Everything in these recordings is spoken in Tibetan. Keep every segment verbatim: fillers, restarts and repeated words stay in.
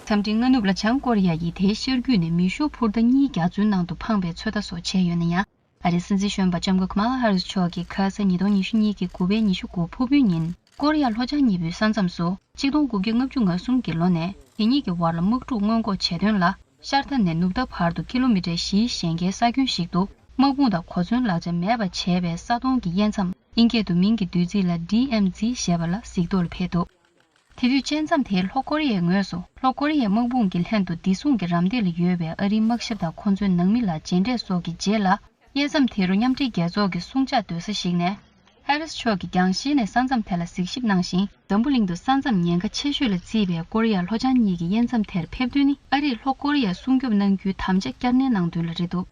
འཚམས་འདྲི་སྔ་ནུབ་ལ། བྱང་ཀོ་རི་ཡ་ཡིས་དེའི་ཤར་རྒྱུད་ནས་མེ་ཤུགས་འཕུར་མདའ་གཉིས་རྒྱ་མཚོའི་ནང་དུ་འཕངས་པའི་ཚོད་ལྟ་སོགས་བྱས་ཡོད་ན་ཡང་། ཨ་རིའི་སྲིད་འཛིན་གཞོན་པ་ལྕམ་སྐུ་ཁ་མ་ལ་ཧ་རིས་མཆོག་གིས་ཁ་ས་ཉིས་སྟོང་ཉི་ཤུ་གཉིས་ཀྱི་དགུ་པའི་ཉི་ཤུ་དགུ་ཕུར་བུའི་ཉིན། ཀོ་རི་ཡ་ལྷོ་བྱང་གཉིས་པོའི་ས་མཚམས་སུ་ཆིག་སྟོང་དགུ་བརྒྱ་ལྔ་བཅུ་ང་གསུམ་གྱི་ལོ་ནས་དེ་གཉིས་ཀྱི་བར་ལ་དམག་འཁྲུག་སྔོན་འགོག་བྱེད་དོན་ལ། ཤར་མཐའ་ནས་ནུབ་མཐའ་བར་དུ་ཀི་ལོ་མི་ཊར་བཞིའི་ཞེང་ཁའི་ས་ཁྱོན་ཞིག་ཏུ། དམག་དཔུང་དང་གོ་མཚོན་ལག་ཆ་མེད་པ་བྱས་པའི་ས་སྟོང་གི་དབྱེ་མཚམས། དབྱིན་སྐད་དུ་མིང་གི་བསྡུས་ཚིག་ལ་ཌི་ཨེམ་ཛི་ཞེས་པ་ལ་གཟིགས་རྟོག་ལ་ཕེབས་འདུག། དེ་དུས་བཅད་མཚམས་དེའི་ལྷོ་ཀོ་རི་ཡའི་ངོས་སུ། ལྷོ་ཀོ་རི་ཡའི་དམག་དཔུང་གི་ལྷན་དུ་བདེ་སྲུང་གི་རམ་འདེགས་ལ་ཡོད་པའི་ཨ་རིའི་དམག་ཞབས་དང་ཁོང་ཚོའི་ནང་མི་ལ་མཇལ་འཕྲད་སོགས་ཀྱི་རྗེས་ལ། དབྱེ་མཚམས་དེ་རུ་མཉམ་འབྲེལ་རྒྱལ་ཚོགས་ཀྱི་སྲུང་བྱ་སྡོད་ས་ཞིག་ནས། ཧེ་རིས་མཆོག་གིས་རྒྱང་ཤེལ་ནས་ས་མཚམས་དེ་ལ་གཟིགས་ཞིབ་གནང་ཞིང་། འཛམ་བུ་གླིང་དུ་ས་མཚམས་ཉེན་ཁ་ཆེ་ཤོས་ལ་བརྩིས་པའི་ཀོ་རི་ཡ་ལྷོ་བྱང་གཉིས་ཀྱི་དབྱེ་མཚམས་དེར་ཕེབས་དོན་ནི། ཨ་རིས་ལྷོ་ཀོ་རི་ཡར་སྲུང་སྐྱོབ་གནང་རྒྱུའི་དམ་བཅའ་བསྐྱར་ནན་གནང་དོན་ལ་རེད་འདུག།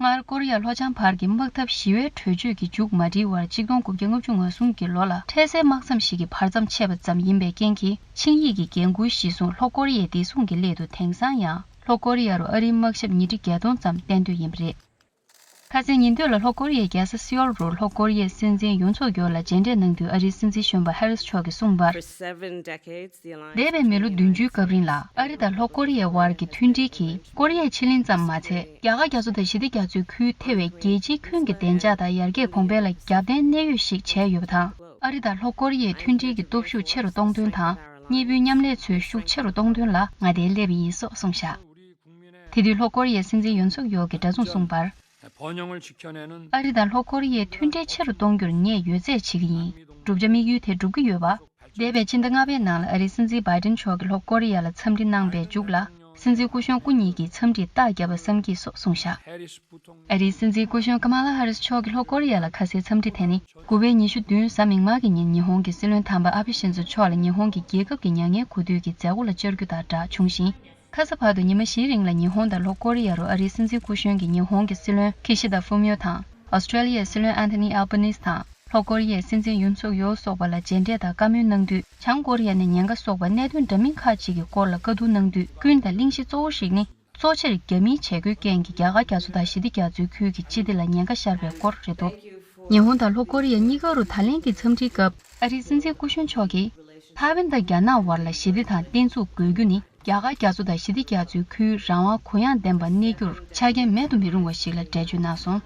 སྔར་ཀོ་རི་ཡ་ལྷོ་བྱང་བར་གྱི་དམག་འཐབ་ཞི་བའི་གྲོས་ཆོད་ཀྱི་མཇུག་མ་སྒྲིལ་བར་ཆིག་སྟོང་དགུ་བརྒྱ་ལྔ་བཅུ་ང་གསུམ་གྱི་ལོ་ལ་འཕྲལ་སེལ་དམག་མཚམས་ཤིག་གི་བར་མཚམས་ཆད་པ་ཙམ་ཡིན་པའི་རྐྱེན་གྱིས། ཆིངས་ཡིག་གི་འགན་འཁུར་གཞིར་བཟུང་ལྷོ་ཀོ་རི་ཡའི་བདེ་སྲུང་གི་སླད་དུ་དེང་སང་ཡང་ལྷོ་ཀོ་རི་ཡ་རུ་ཨ་རིའི་དམག་ཞབས་ཉིས་ཁྲི་བརྒྱད་སྟོང་ཙམ་གཏན་སྡོད་ཡིན་པ་རེད། ཁ་སང་ཉིན་སྟོད་ལ་ལྷོ་ཀོ་རི་ཡའི་རྒྱལ་ས་སེའོལ་རུ་ལྷོ་ཀོ་རི་ཡའི་སྲིད་འཛིན་ཡུན་སུག་ཡོལ་ལ་མཇལ་འཕྲད་གནང་དུས། ཨ་རིའི་སྲིད་འཛིན་གཞོན་པ་ཧེ་རིས་མཆོག་གིས་གསུངས་པར། འདས་པའི་མི་ལོ་བདུན་ཅུའི་སྐབས་རིང་ལ། ཨ་རི་དང་ལྷོ་ཀོ་རི་ཡའི་བར་གྱི་མཐུན་སྒྲིལ་གྱིས་ཀོ་རི་ཡའི་ཕྱེད་གླིང་ཙམ་མ་ཚད། རྒྱ་གར་རྒྱ་མཚོ་དང་ཞི་བདེ་རྒྱ་མཚོའི་ཁུལ་ཐེ་བའི་རྒྱལ་སྤྱིའི་ཁྱོན་གྱི་བདེ་འཇགས་དང་ཡར་རྒྱས་གོང་འཕེལ་ལ་རྒྱབ་རྟེན་གནད་ཡོད་ཞིག་བྱས་ཡོད་པ་དང་། ཨ་རི་དང་ལྷོ་ཀོ་རི་ཡའི་མཐུན་སྒྲིལ་གྱི་སྟོབས་ཤུགས་ཆེ་རུ་གཏོང་དོན་དང་། གཉིས་པོའི་མཉམ་ལས་ཚོའི་ཤུགས་ཆེ་རུ་གཏོང་དོན་ལ་ང་དེར་སླེབས་པ་ཡིན་སོགས་གསུངས་བཞག། དེ་དུས་ལྷོ་ཀོ་རི་ཡའི་སྲིད་འཛིན་ཡོན་སུག་ཡོལ་གྱིས་འདྲ་མཚུངས་གསུངས་པར། ཨ་རི་དང་ལྷོ་ཀོ་རི་ཡའི་མཐུན་སྒྲིལ་ཆེ་རུ་གཏོང་རྒྱུར་ངས་ཡོད་ཚད་བྱེད་ཀྱི་ཡིན། བསྒྲུབ་བྱ་དམིགས་ཡུལ་དེ་འགྲུབ་ཀྱི་ཡོད་པ། འདས་པའི་ཕྱི་ཟླ་ལྔ་པའི་ནང་ལ་ཨ་རིའི་སྲིད་འཛིན་བྷའི་ཏིན་མཆོག་གིས་ལྷོ་ཀོ་རི་ཡ་ལ་འཚམས་འདྲི་གནང་པའི་མཇུག་ལ། སྲིད་འཛིན་སྐུ་གཞོན་སྐུ་ཉིད་ཀྱིས་འཚམས་འདྲིར་རྟགས་བརྒྱབ་པ་བསམ་གྱིས་སོགས་གསུངས་བཞག། ཨ་རིའི་སྲིད་འཛིན་སྐུ་གཞོན་ཀ་མ་ལ་ཧ་རིས་མཆོག་གིས་ལྷོ་ཀོ་རི་ཡ་ལ་ཁ་སའི་འཚམས་འདྲི་དེ་ནི། དགུ་པའི་ཉི་ཤུ་བདུན་གཟའ་མིག་དམར་གྱི་ཉིན་ཉི་ཧོང་གི་སྲིད་བློན་དམ་པ་ཨ་བྷེ་ཤིན་ཛོ་མཆོག་ལ་ཉི་ཧོང་གི་རྒྱལ་ཁབ་ཀྱི་མྱ་ངན་གོ་དུས་ཀྱི་མཛད་སྒོ་ལ་བཅར་རྒྱུ་དང་སྦྲགས་བྱུང་ཞིང་། ཁ་ས་བར་དུ་ཉི་མ་བཞིའི་རིང་ལ་ཉི་ཧོང་དང་ལྷོ་ཀོ་རི་ཡ་རུ་ཨ་རིའི་སྲིད་འཛིན་སྐུ་གཞོན་གྱིས་ཉི་ཧོང་གི་སྲིད་བློན་ཁི་ཤི་ད་ཧྥུ་མིའོ་དང་། ཨོ་སི་ཀྲེ་ལི་ཡའི་སྲིད་བློན་ཨན་ཐོ་ནི་ཨལ་བྷ་ནིས་དང་། ལྷོ་ཀོ་རི་ཡའི་སྲིད་འཛིན་ཡུན་སུག་ཡོལ་སོགས་པ་ལ་མཇལ་འཕྲད་དང་བཀའ་མོལ་གནང་དུས། བྱང་ཀོ་རི་ཡ་ནས་ཉེན་ཁ་གསོག་པ་གནད་དོན་འདྲ་མིན་ཁག་ཅིག་གི་སྐོར་ལ་བཀའ་བསྡུར་གནང་དུས། ཀུན་དང་གླེང་གཞི་གཙོ་བོ་ཞིག་ནི། གཙོ་ཆེར་རྒྱ་མིའི་བྱེད་སྒོའི་རྐྱེན་གྱིས་རྒྱ་གར་རྒྱ་མཚོ་དང་ཞི་བདེ་རྒྱ་མཚོའི་ཁུལ་གྱི་སྤྱི་བདེ་ལ་ཉེན་ཁ་ཤར་བའི་སྐོར་རེད་འདུག། ཉི་ཧོང་དང་ལྷོ་ཀོ་རི་ཡ་གཉིས་ཀ་རུ་ད་ལན་གྱི་འཚམས་འདྲིའི་སྐབས། ཨ་རིའི་སྲིད་འཛིན་སྐུ་གཞོན་མཆོག་གིས། ཐའེ་ཝན་དང་རྒྱ་ནག་དབར་ལ་ཞི་བདེ་དང་བརྟན་ཚུགས་དགོས་རྒྱུ་ནི། རྒྱ་གར་རྒྱ་མཚོ་དང་ཞི་བདེ་རྒྱ་མཚོའི་ཁུལ་རང་དབང་གུ་ཡངས་ལྡན་པ་གནས་རྒྱུར་ཆ་རྐྱེན་མེད་དུ་མི་རུང་བ་ཞིག་ལ་འགྲེལ་བརྗོད་གནང་སོང་།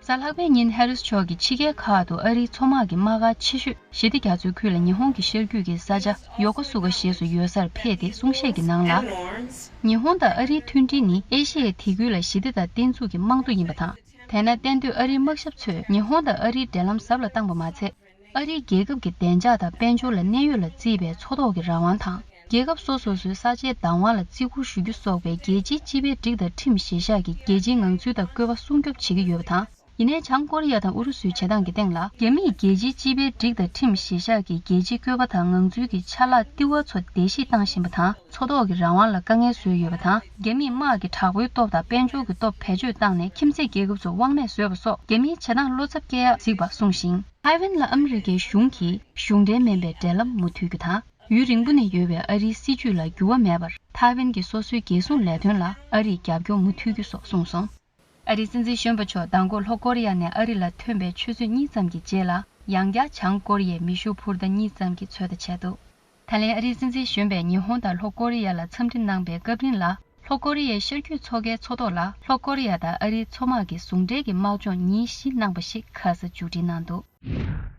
གཟའ་ལྷག་པའི་ཉིན་ཧེ་རིས་མཆོག་གིས་ཕྱི་རྒྱལ་ཁག་ཏུ་ཨ་རིའི་མཚོ་དམག་གི་དམག་སྒར་ཆེ་ཤོས་ཞི་བདེ་རྒྱ་མཚོའི་ཁུལ་ལ་ཉི་ཧོང་གི་ཤར་རྒྱུད་ཀྱི་ས་ཆ་ཡོ་ཀོ་སུ་ཀ་ཞེས་སུ་ཡོད་སར་ཕེབས་ཏེ་གསུང་བཤད་ཀྱི་ནང་ལ། ཉི་ཧོང་དང་ཨ་རིའི་མཐུན་སྒྲིལ་ནི་ཨེ་ཤི་ཡའི་དེ་ཁུལ་ལ་ཞི་བདེ་དང་བརྟན་ཚུགས་ཀྱི་རྨང་རྡོ་ཡིན་པ་དང་། དེས་ན་གཏན་སྡོད་ཨ་རིའི་དམག་ཞབས་ཚོས་ཉི་ཧོང་དང་ཨ་རིའི་འབྲེལ་ལམ་ཟབ་ལ་བཏང་པ་མ་ཚད། ཨ་རིའི་རྒྱལ་ཁབ་ཀྱི་བདེ་འཇགས་དང་དཔལ་འབྱོར་ལ་གནད་ཡོད་ལ་བརྩིས་པའི་མཚོ་ཐོག་གི་རང་དབང་དང་། རྒྱལ་ཁབ་སོ་སོ་སོའི་ས་ཆའི་བདག་དབང་ལ་བརྩི་བཀུར་ཞུ་རྒྱུ་སོགས་པའི་རྒྱལ་སྤྱིའི་སྤྱི་པའི་སྒྲིག་དང་ཁྲིམས་གཞིར་བཞག་གི་རྒྱལ་སྤྱིའི་ངང་ཚུལ་དང་བཀོད་པ་སྲུང་སྐྱོབ་བྱེད་ཀྱི་ཡོད་པ་དང་། ཡིན་ནའི་བྱང་ཀོ་རི་ཡ་དང་ཨུ་རུ་སུའི་བྱེད་སྟངས་ཀྱི་སྟེང་ལ། རྒྱ་མིས་རྒྱལ་སྤྱིའི་སྤྱི་པའི་སྒྲིག་དང་ཁྲིམས་གཞིར་བཞག་གི་རྒྱལ་སྤྱིའི་བཀོད་པ་དང་ངང་ཚུལ་གྱི་ཆ་ལག་ལྟེ་བ་ཚོ་བརྡལ་བཤིག་བཏང་བཞིན་པ་དང་། མཚོ་ཐོག་གི་རང་དབང་ལ་དཀའ་ངལ་བཟོས་ཡོད་པ་དང་། རྒྱ་མིས་དམག་གི་དྲག་པོའི་སྟོབས་དང་དཔལ་འབྱོར་གྱི་སྟོབས་བེད་སྤྱོད་བཏང་ནས་ཁྱིམ་མཚེས་རྒྱལ་ཁབ་ཚོ་དབང་མེད་བཟོས་པ་སོགས་རྒྱ་མིའི་བྱེད་སྟངས་བློ་འཚབ་སྐྱེ་ཡག་གཟིགས་པ་གསུངས་ཤིང་། ཐའེ་ཝན་ལ་ཨ་མི་རི་ཀའི་གཞུང་གིས་གཞུང་འབྲེལ་མིན་པའི་འབྲེལ་ལམ་མུ་མཐུད་རྒྱུ་དང་། ཡུན་རིང་པོ་ནས་ཡོད་པའི་ཨ་རིའི་སྲིད་ཇུས་ལ་འགྱུར་བ་མེད་པར་ཐའེ་ཝན་གྱི་སོ་སོའི་རྒྱལ་སྲུང་ལས་དོན་ལ་ཨ་རིས་རྒྱབ་སྐྱོར་མུ་མཐུད་རྒྱུ་སོགས་གསུངས་སོང་། ཨ་རིའི་སྲིད་འཛིན་གཞོན་པ་མཆོག་མདང་དགོང་ལྷོ་ཀོ་རི་ཡ་ནས་ཨ་རི་ལ་ཐོན་པའི་ཆུ་ཚོད་གཉིས་ཙམ་གྱི་རྗེས་ལ། ཡང་བསྐྱར་བྱང་ཀོ་རི་ཡའི་མེ་ཤུགས་འཕུར་མདའ་གཉིས་ཙམ་གྱི་ཚོད་ལྟ་བྱས་འདུག། ད་ལན་ཨ་རིའི་སྲིད་འཛིན་གཞོན་པས་ཉི་ཧོང་དང་ལྷོ་ཀོ་རི་ཡ་ལ་འཚམས་འདྲི་གནང་པའི་སྐབས་རིང་ལ། ལྷོ་ཀོ་རི་ཡའི་ཤར་རྒྱུད་མཚོ་ཁའི་མཚོ་ཐོག་ལ་ལྷོ་ཀོ་རི་ཡ་དང་ཨ་རིའི་མཚོ་དམག་གི་ཟུང་འབྲེལ་གྱི་དམག་སྦྱོང་ཉིན་བཞི་གནང་པ་ཞིག་ཁ་ས་མཇུག་སྒྲིལ་གནང་འདུག།